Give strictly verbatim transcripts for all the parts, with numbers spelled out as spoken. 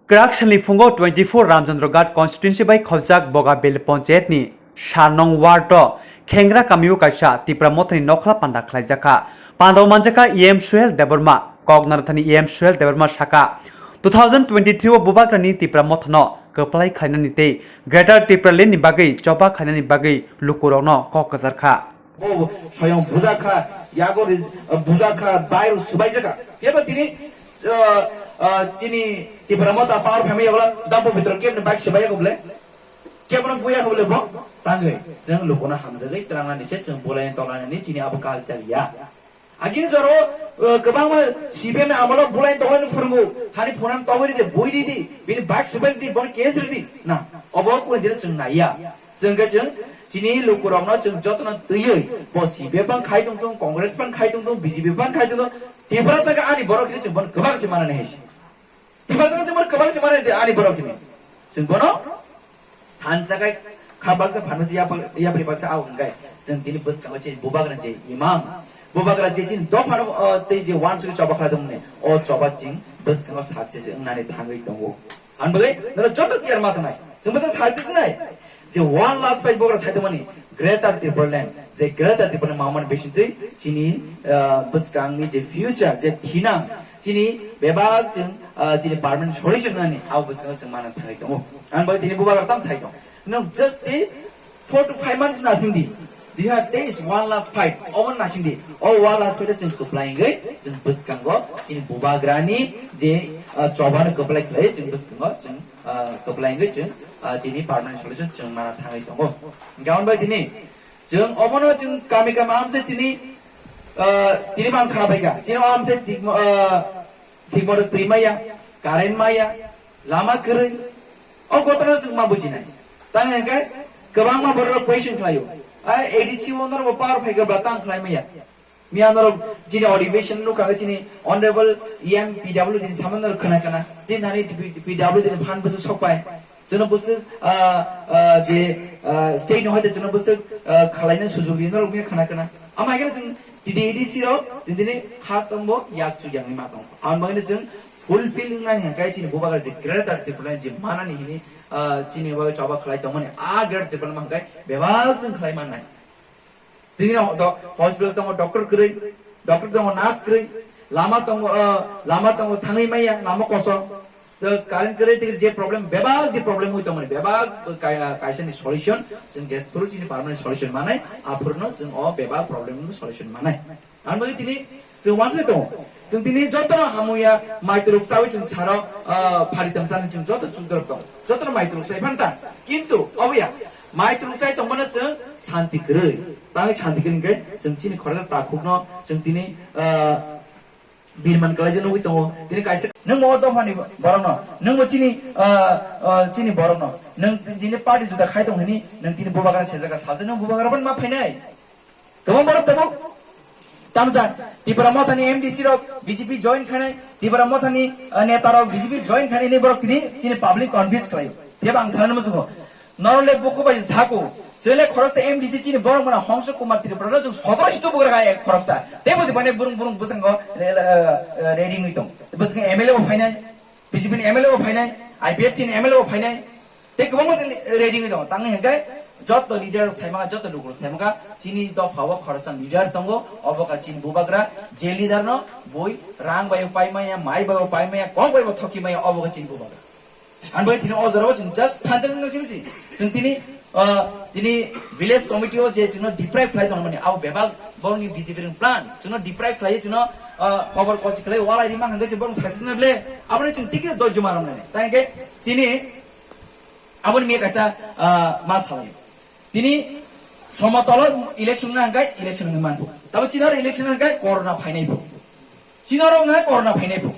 Kwrak salni phungo twenty four Ramchandra Ghat constituency bai khobjak Bogabel Panchayat ni Sanong ward o Khengra kamio kaisa Tipra Mothani nokhla panda khlaijakha. Panda o manjakha E M Suhel Debbarma. Kok narathani E M Suhel Debbarma saka, two thousand twenty three o Bubagrani Tipra Mothano kwplai khlainani tei Greater Tipraland ni bagwi choba khlainani bagwi lukurokno kok kwcharkha. Bo soyong bujakha, yago ri-, bujakha, bairo swbaijaka. Kebo tini, uh, uh, chini Tipra Motha power family yola dampo bitro kebni bike swbaijako bole. Kebono buya ko bole bo tangwi. Chwng lukuno hamjagwi tlangnani se chwng bulaini toklanani chini abo culture ya. Agini joro, uh, kwbangma C P M ni amolo bulaini toklanani phurungo. Hani phunan togwi ridi, bui ridi, bini bike swbai ridi, bono case ridi. Na, obo kuni dino chwng naiya. Chwng khe chwng chini lukurokno chwng jotono twiwi bo C P F phan khai tongthung, Congress phan khai tongthung, B J P phan khai tongthung, Tiprasa khe ani borok hinwi chwng bono kwbang se manani hai se. Tiprasa khe chwng bono kwbang se manani de ani borok hinwi. Chwng bono thansa khai kha baksa phan baksa yapri baksa au hwnkhe chwng tini bwskango chini Bubagra je imam, Bubagra je chini dophano, o, tei je wansugwi choba khlai tongmani, o choba chwng bwskango success wngnani thangwi tongo. Ang bagwi norok joto tiyar ma tongnai. Chwng bwsa salchi sinai. Je one last fight bogra sai tongmani Greater Tipraland. Je Greater Tipraland mamani bisingtwi chini, ah, bwskangni je future, je thinang, chini bebak chwng, ah, chini permanent solution nani abo bwskango chwng mana thangwi tongo. Ang bagwi tini bubagra tam sai tong. Nwng just a four to five months nasing di. Diha tei is one last fight. Obo nasing di. O one last fight chwng kwplai wngwi chwng bwskango chini bubagrani je, ah, chobano kwplai khlai chwng bwskango chwng, ah, kwplai wngwi chwng, ah, chini permanent solution chwng mana thangwi tongo. Hwnkhe aboni bai tini chwng obono chwng kami kami amse tini, ah, tini mang khna bai kha. Chini amse tini, ah, Thik moto twi maya, current maya, lama kwrwi. O gotoro chwng ma bujinai. Tang hwnkhe kwbangma borok question khlaio. A A D C o norok bo power phai khe ba tang khlai maya. Miya norok chini adhiveshon nukha chini honorable E M P W D ni samung norok khna khna. Chini thani P W D ni phan bwswk sok pai. Chwngno bwswk, ah, ah, je, ah, state no hoite chwngno bwswk, ah, khalaina sujog ri norok miya khna khna. Ama haikhe chwng tini A D C rok chwng tini kha tongbo yak chuk yangni ma tong. Ang bagwi chwng fulfill wngnani hwnkhe chini bubagra je Greater Tipraland je manani hini, ah, chini bagwi choba khlai tongmani a Greater Tipraland ma hwnkhe bebak chwng khlai mannai. Tini do-, hospital tongo doctor kwrwi, doctor tongo nurse kwrwi, lama tongo, ah, lama tongo thangwi maya, lama koso. To current kwrwi tei je problem, bebak je problem wi tongmani, bebak kai-, kaisa ni solution, chwng je phuru chini permanent solution manai, aphuru no chwng o bebak problem no solution manai. Ang bagwi tini chwng wansai tongo. Chwng tini jotono hamuya, mai twrwk chawi chwng saro, ah, phari tamsani chwng joto chukdorok tongo. Jotono mai twrwk chai phanta. Kintu oboya, mai twrwk chai tongmano chwng santi kwrwi. Tangwi santi kwrwi hwnkhe chwng chini khoroksa takhukno chwng tini, ah, birman kwlaijak nugwi tongo. Tini kaisa nwng bo o dophani borokno, nwng bo chini, ah, ah, chini borokno, nwng tini party juda khai tong hini, nwng tini bubagra sejaga salsa nwng bubagra ban ma phainai. Kwbang borok tabuk tamsa Tipra Mothani M D C rok B J P join khainai, Tipra Mothani, ah, neta rok B J P join khainai, ni borok tini chini public confuse khlaio. Phiya ang sana musugo. Norok le buku bai sako. Chwle khoroksa M D C chini borok mana Hongso Kumar Tripura no chwng sotoro si tubugra ga ek khoroksa. Tei bo se bane burung burung bwskango re-, eh, eh, ready wngwi tong. Bwskango M L A bo phainai, B J P ni M L A bo phainai, I P F T ni M L A bo phainai. Tei kwbangma se ready wngwi tongo. Tangwi hwnkhe joto leader saimaka, joto lukurok saimaka, chini dopha o khoroksa leader tongo, obo kha chini bubagra, je leader no bui rang bai bo paimaya, mai bai bo paimaya, kok bai bo thoki maya, obo kha chini bubagra. Ang bai tini o jora o chwng just thansa nang simi si. Chwng tini, ah, tini village committee o je chwngno deprive khlai tongmani, abo bebak borokni B J P ni plan. Chwngno deprive khlai, chwngno, ah, power kochi khlai, walai rima hwnkhe chwng borok success na ble. Aboni chwng tikhe doi juma rwnai. Tangke tini aboni mi kaisa, ah, ma salai. Tini somotolo election na hwnkhe election hwnkhe manphu. Tabo chini election na hwnkhe corona phainai phu. Chini oro wngkha corona phainai phu.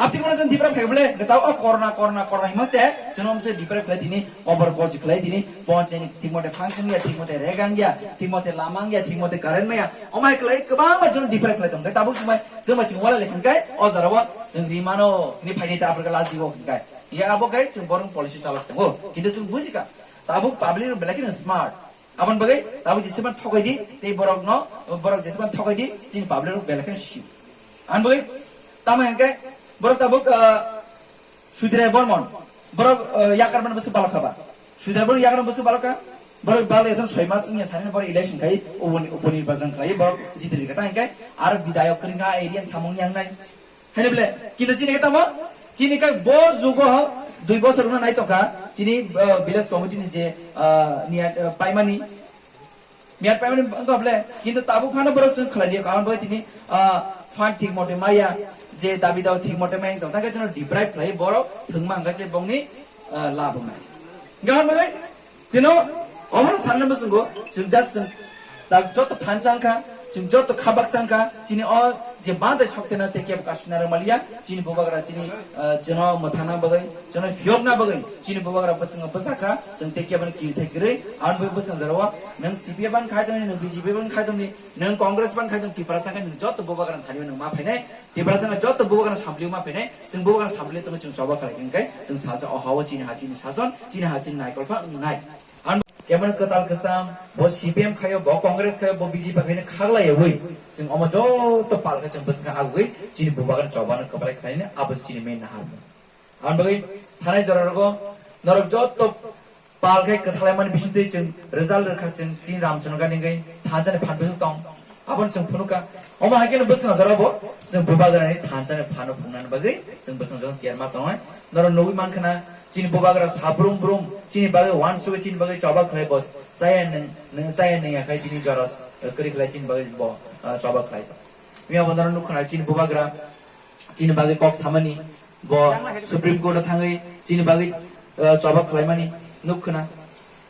Abtwi bono chwng Tripura phaible, gata o corona, corona, corona hima se, chwng omse Tripura khlai tini, kobor kochi khlai tini, ponchayni thik mote function ya, thik mote rega ya, thik mote lama ya, thik mote current maya. Omai khlai kwbangma chwng Tripura khlai tong. Tabuk chwng mai, chwng mai chwng wala lekhan kai, o jora o chwng ri mano, ni phaini ta Africa last dibo kai. Ya abo kai chwng borong policy chalok tongo. Kintu chwng bujika. Tabuk public belai kheno smart. Aboni bagwi tabuk jeseban thokai di, tei borokno, borok jeseban thokai di, chini public rok belai kheno sisi. Aboni bagwi tamo hwnkhe borok tabuk, ah, Sudrai Bormon, borok, eh, yakar mani bwswk balok kha ba? Sudrai Bormon yakar mani bwswk balok kha? Borok balok eson soi mas wngya sani borok election khai, upo-, upo nirbachan khai, borok jitri kha. Tang khai, aro bidayok kwrwngkha area ni samung yang nai. Haino bole, kintu chini khe tamo, chini khai bo jugo dui bosor wngna nai tongkha, chini, eh, village committee ni je, eh, niya, eh, paimani, Miyat paimani wngkha bole, kintu tabuk phano borok chwng khlai liya, karon bai tini, ah, fund thik mote maya, je dabi dawa thik mote maya wngtong, tangkhe chwngno deprive khlai borok thwngma hwnkha se bongni, ah, lab wngnai. Hwnkha hwnbai chwngno omono sanna muchungo, chwng just chwng tak joto thansa wngkha, chwng joto khabaksa wngkha, chini o je bandai sokteno tei kebo kasuna rwmaliya, chini bubagra chini, ah, chwngno mwthangna bagwi, chwngno phiyokna bagwi, chini bubagra bwswngno bwsakha, chwng tei kebono kirithai kwrwi, aboni bagwi bwswng jorao Nwng C P M ban khai tongni, nwng B J P ban khai tongni, nwng Congress ban khai tong, Tiprasa khe nwng joto bubagrang thani nwng ma phainai, Tiprasa khe joto bubagrang samplio ma phainai, chwng bubagrang samplio tongwi chwng choba khlai khe, chwng salsa o ha-o chini ha chini sason, chini ha chini naikolpha wngnai. Ang kemon kwtal kwcham, bo C P M khayo, bo Congress khayo, bo B J P khaino khaglaiyawi, chwng omo joto pal khe chwng bwswk agwi chini bubagrang chobano kwplai khlaini, abo chini main naharmung. Aboni bagwi thanai jora rogo norok joto pal khai kwthalai mani bisingtwi chwng result rwkha chwng chini Ramchandra Gandhi wngwi thansa ni phan bwswk tong. Aboni chwng phunukha. Omo hai kheno bwswng jora bo chwng bubagrani thansa ni phan no phunuknani bagwi chwng bwswng jora tiyar ma tongnai. Norok nugwi mankha na chini bubagra sabrum brum chini bagwi wansugwi chini bagwi choba khlai bo chaya nwng, nwng chaya nwng ya khai tini jora, eh, kwrwi khlai chini bagwi bo, eh, choba khlai. Miya bo norok nukha na chini bubagra chini bagwi kok samani, bo Supreme Court o thangwi chini bagwi, uh, choba khlaimani nukkhwna.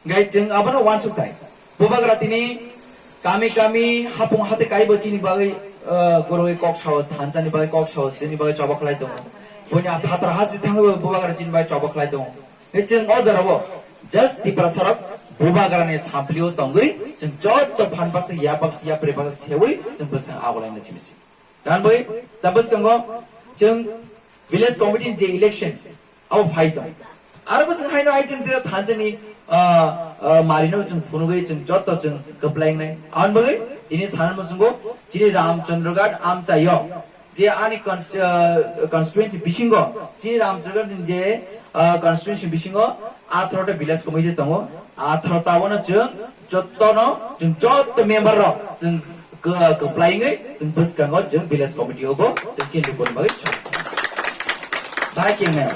Gai chwng abono wansuk thai. Bubagra tini kami kami hapung hate kaibo chini bagwi, uh, gurui kok sao, thansani bagwi kok sao, chini bagwi choba khlai tongo. Buini a phatar hasi thangwi bo bubagra chini bagwi choba khlai tongo. Gai chwng o jorao just Tiprasarok bubagrani samplio tongwi chwng joto phan baksa, ya baksa, ya pre baksa sewi chwng bwswng agolaina simi se. Ganboi, ta bwskango chwng village committee ni je election abo phai tong. Aro bwswng haino hai chwng tei thansa ni, ah, ah, marino chwng phunugwi chwng joto chwng kwplai wngnai. Aboni bagwi tini sana muchungo chini Ramchandraghat amchaio je ani cons-, ah, constituency bisingo chini Ramchandraghat ni je, ah, constituency bisingo atharota village committee tongo. Atharota bono chwng jotono, chwng joto member rok chwng kw-, kwplai wngwi chwng bwskango chwng village committee o bo chwng chini rwkoni bagwi song. Bahai khe wngnai.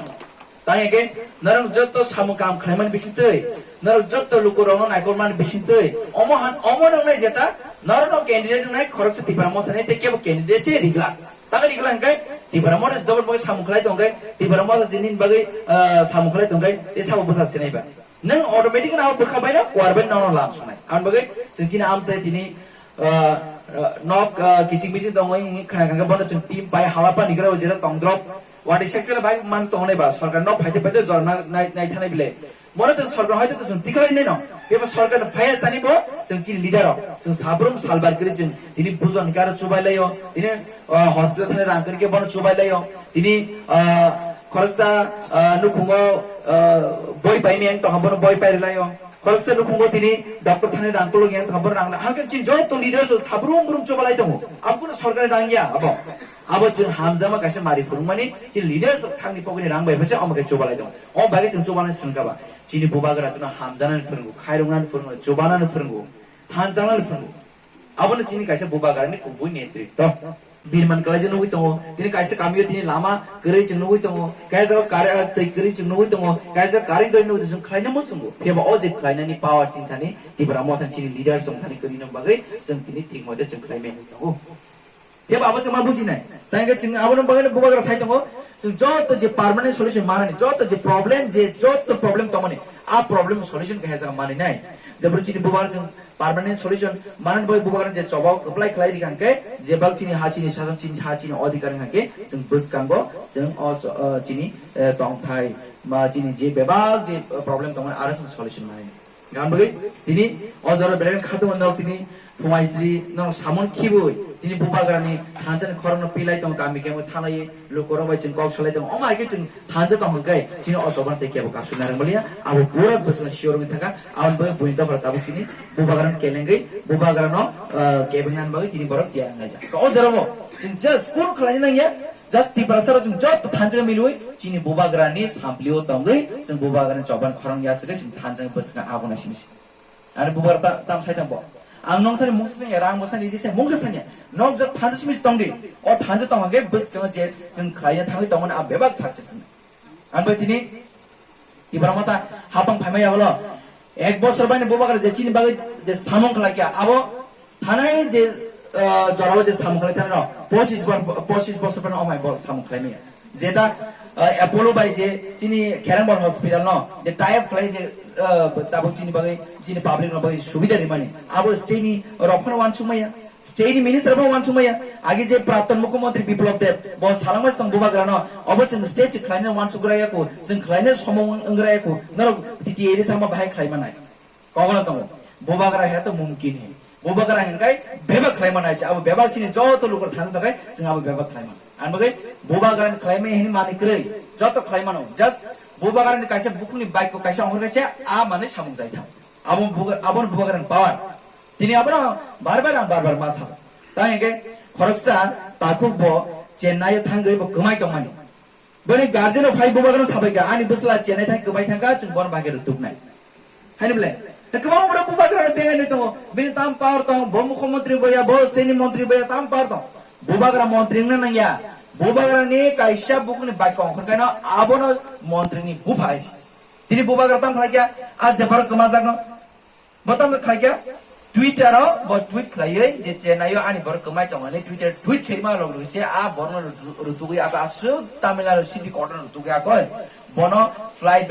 Tang khe norok joto samung kam khlaimani bisingtwi, norok joto lukurokno naikolmani bisingtwi, omo han, omo nwngnai jeta norokno candidate wngnai khoroksa Tipra Mothani tei kebo candidate se rigla. Tang rigla hwnkhe Tipra Motha se dobor bagwi samung khlai tongkhe, Tipra Motha se nini bagwi, ah, samung khlai tongkhe tei sabo bwsa sinai ba. Nwng automatic no bwkha bai no kuar bai no lam sunai. Aboni bagwi chwng chini amchai tini, ah, ah, nok, ah, kising bising tongwi wngwi khna kha bono chwng team pai halapa ni gra jera tong drop. Wadi section bai man tong nai ba sorkar nok phaite phaite jor na nai, nai thanai bile. Bono to sorkar hoite to chwng tikhai nai no. Bebo sorkar no phaya sani bo chwng chini leader rok. Chwng sabrum salbar kri chwng tini bujon kar chubai laio. Tini, ah, hospital thani rang kri ke bono chubai laio. Tini, ah, khoroksa, ah, nukhungo, ah, boi pai meng tongha bono boi pai rwlaio. Khoroksa nukhungo tini doctor thani rang tolok yang tongha bono rang la. Hangke chini joto leaders o sabrum brum chubalai tongo. Abo kuno sorkar rang ya abo. Abo chwng hamjama kaisa mari phurungmani chini leaders o sakni pokoni rang bai bwse omo khe chubalai tongo. Omo bagwi chwng chubalai swngkha ba. Chini bubagra chwngno hamjanani phurungo, khairoknani phurungo, chubanani phurungo, thanchangani phurungo. Abono chini kaisa bubagrani kubui netritw. Birman kwlaijak nugwi tongo. Tini kaisa kamio tini lama kwrwi chwng nugwi tongo. Kaisa jaga kare-, ah, twi kwrwi chwng nugwi tongo. Kaisa current kwrwi nugwi tongo. Chwng khlaina muchungo. Phiya ba o je khlainani power chini thani Tipra Motha chini leaders wng thani kwrwino bagwi chwng tini thik mote chwng khlai mani tongo. Phiya ba abo chwng ma bujinai. Tangkhe chwng abono bagwi bubagra sai tongo. Chwng joto je permanent solution manani, joto je problem, je joto problem tongmani, a problem solution kaisa jaga maninai. Jeboni chini bubagra chwng permanent solution manani bagwi bubagrani je choba kwplai khlai rikha hwnkhe, je bak chini ha chini sason chini ha chini odhikar hwnkhe chwng bwskango chwng o, o chini, eh, tongthai ma chini je bebak je problem tongmani aro chwng solution manai. Gam bagwi tini o jora belai khatung nok tini phumaisri nok samon khibui tini bubagrani thansa ni khorokno pilai tong kami kemo thalai lukorok bai chwng kok salai tong omo hai khe chwng thansa tong hwnkhe chini o choba tei kebo kasu narwk maliya abo pura bwswk sure wngwi thangkha aboni bagwi buini dophra tabuk chini bubagrano kelengwi bubagrano, ah, kebengna bagwi tini borok tiyar wngjak. O jorao chwng just kunu khlaina nangya. Just Tiprasa rok chwng joto thansa milwi chini bubagrani samplio tongwi chwng bubagrani choban khorang yasagwi chwng thansa bwswkang abo nai simi si. Ani bubagra ta-, tam sai tang bo. Ang nong thani mungsa sanya, rang bo sanya, idi se mungsa sanya. Nok just thansa simi si tongdi. O thansa tong hangke bwskango je chwng khlaina thangwi tongmani a bebak success wngna. Ang bai tini Ibrahim ta hapang phaimaya bolo. Ek bosor bai ni bubagra je chini bagwi je samung khlai kya abo thanai je, ah, jorao je samung khlai thani no pochis bor-, pochis bosor bai no omai bol samung khlai maya. Jeta, ah, Apollo bai je chini Kherang bor hospital no je tie up khlai je, ah, tabuk chini bagwi chini public no bagwi subida rimani. Abo state ni rok phano wansuk maya. State ni minister bo wansuk maya, agi je praptan mukhyamantri Biplab Deb, bo salangma sitang bubagra no, obo chwng state se khlaina wansuk gra yaku, chwng khlaina somung wng gra yaku, norok T T A ri sama bahai khlai manai. Kogolo tongo, bubagra he to mumkin he. Bubagra hingkai bebak khlai manai se, abo bebak chini joto lukur thang takai, chwng abo bebak khlai man. Ang bagwi bubagra ni khlai mai hini mani kwrwi, joto khlai mano, just bubagra ni kaisa bukhuk ni bike ko kaisa ongkhor kaisa, a manwi samung jai thang. Abo bubagra, abo bubagra ni power. Tini abono bar bar ang bar bar ma sabo. Tang hingke khoroksa takhuk bo Chennai o thangwi bo kwmai tongmani. Boni guardian o phai bubagrano sabai kha, "Ani bwsla Chennai thang kwmai thangkha, chwng bono bagwi rwtuknai." Haini bwle. Ta kwbangma borok bubagrano bengai nai tongo. Bini tam power tong, bo mukhyamantri boya, bo state ni montri boya, tam power tong. Bubagra montri wngna nangya. Bubagrani kaisa bukhukni bai kong khorkaino abono montri ni bupha hai se. Tini bubagra tam khlai kha, a je borok kwmajakno. Bo tamo khlaikha Twitter o bo tweet khlaiwi je Chennai o ani borok kwmai tongmani Twitter tweet khaima log logise a borno rutugwi ako aswk Tamil Nadu city court no rutugwi ako bono fly back